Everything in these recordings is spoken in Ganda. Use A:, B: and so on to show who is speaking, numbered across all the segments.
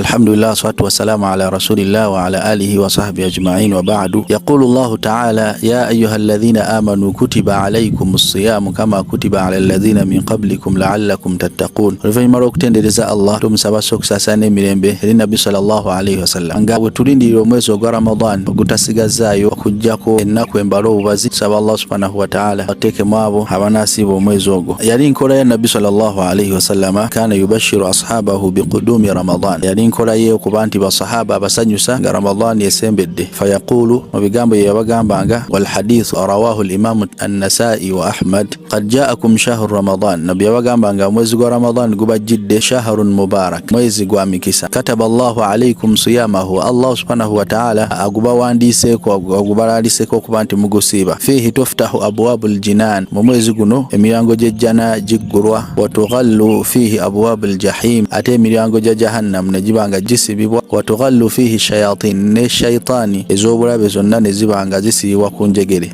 A: Alhamdulillah, salatu wassalamu ala rasulillah wa ala alihi wa sahbihi ajma'in, wa ba'du. Yaqulu Allahu ta'ala: ya ayyuha alladhina amanu kutiba alaykum siyamu kama kutiba ala alladhina min qablikum la'allakum tattaqun. Oluvannyuma lw'okutendereza Allah, tumusaba okusaasana n'emirembe eri Nabbi sallallahu alaihi wasallam, nga bwe tulindirira omwezi ogwa Ramadan ogutasigazaayo okugjako ennaku embala obubazi, tusaba Allah subhanahu wataala ateekemu abo abanaasiiba omwezi ogwo. Yali nkola ya Nabbi sallallahu alaihi wasallama, kana yubashiru ashabahu biqudumi Ramadan. Yali nkola ye okuba nti basahaba abasanyusa nga Ramadan esembedde. Fayaqulu, mu bigambo ye yabagambanga, walhadithu rawahu limamu Annasai wa Ahmad: qad jaakum shahru Ramadan. Nabbi yabagambanga omwezi gwa Ramadan gubajjidde, shahrun mubarak, mwezi gwa mikisa. Kataba Allahu alaikum siyamahu, Allah subhanahu wataala agubawandiiseeko, agubalaliseeko okuba nti mugusiiba. Fiihi tuftahu abwabu ljinan, mu mwezi guno emiryango gy'ejjana giggulwa. Watughallu fiihi abwabu ljahim, ate emiryango gya Jahannam ne giba nga gisibibwa. Watughallu fiihi shayatin, ne shaitaani ez'obulabe zonna ne ziba nga zisibibwa ku njegere.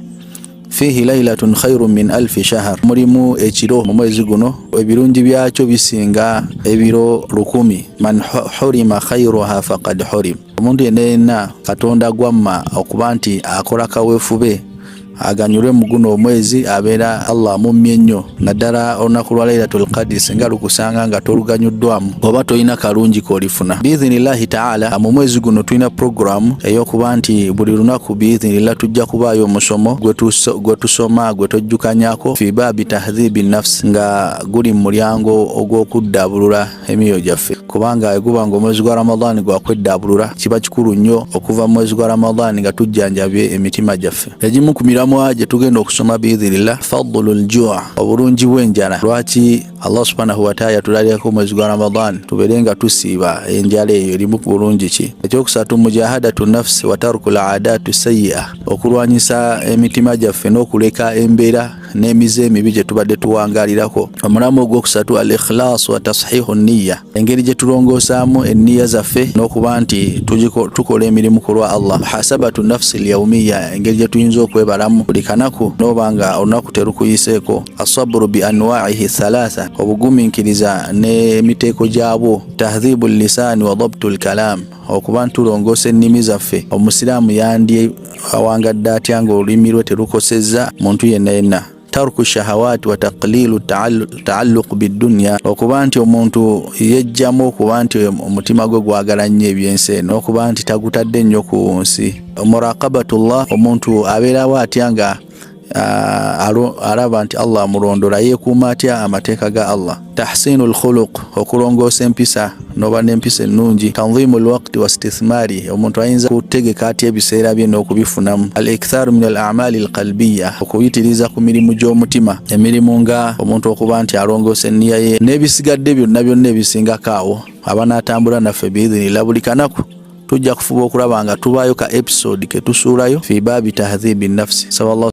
A: Fiihi lailatun khairun min alfi shahr, mulimu ekiro mu mwezi guno ebirungi byakyo bisinga ebiro 1000. Man hurima khairuha faqad hurim, omuntu yenna yenna Katonda gwamma okuba nti akola kaweefube aganyulwe mu guno omwezi, abeera Allah amummye nnyo, naddala olunaku lwa Lailatul Qadri singa lukusanga nga toluganyuddwamu oba tolina kalungi k'olifuna. Biidhinillahi taala, mu mwezi guno tulina puroguramu ey'okuba nti buli lunaku biidhinillah tujja kubaayo omusomo gwe tusoma gwe tojjukanyako, fi baabi tahdhibi nafsi, nga guli mu mulyango ogw'okuddaabulula emyoyo gyaffe, kubanga eguba nga omwezi gwa Ramadani gwakweddaabulula, kiba kikulu nnyo okuva mu mwezi gwa Ramadani nga tujjanjabye emitima gyaffe. Egimu ku miramwa gye tugenda okusoma biidhinillah: fadlu ljua, obulungi bw'enjala. Lwaki Allah subhanahu wataala yatulalikako omwezi gwa Ramadan tubeere nga tusiiba enjala eyo? Erimu ku bulungi ki? Ekyokusatu: mujahadatu nafsi wa tarku ladatu sayia, okulwanyisa emitima gyaffe n'okuleka embeera n'emize emibi gye tubadde tuwangalirako. Omulamu ogwokusatu: al ikhlas wa tashihu niya, engeri gye tulongoosaamu enniya zaffe n'okuba nti tukola emirimu ku lwa Allah. Muhasabatu nafsi lyaumiya, engeri gye tuyinza okwebalamu buli kanaku n'oba nga olunaku terukuyiseeko. Asaburu bi anwaihi thalatha, obugumiikiriza n'emiteeko gyabwo. Tahdhibu lisaani wa dabtu lkalam, okuba ntulongoosa ennimi zaffe. Omusiraamu yandi awangadde atya ng'olulimi lwe terukosezza muntu yenna yenna? Tarku shahawati wa taqlilu taalluq bidunya, okuba nti omuntu yejjamu okuba nti omutima gwe gwagala nnyo ebyensi eno, okuba nti tagutadde nnyo ku nsi. Muraqabatullah, omuntu abeerawo atya nga alaba nti Allah amulondola? Yeekuuma atya amateeka ga Allah? Tahsinu lkhuluq, okulongoosa empisa noba n'empisa ennungi. Tanzimu lwakti wa stithmaari, omuntu ayinza kutegeka atya ebiseera bye n'okubifunamu? Al ikthaaru min al amali alqalbiya, okuyitiriza ku mirimu gy'omutima, emirimu nga omuntu okuba nti alongoosa enniya ye n'ebisigadde byonna byonna ebisingako awo. Abanaatambula naffe biidhinillah, buli kanaku tujja kufuba okulaba nga tubaayo ka episode ke tusuulayo fi baabi tahdhibi nafsi. Saba Allah.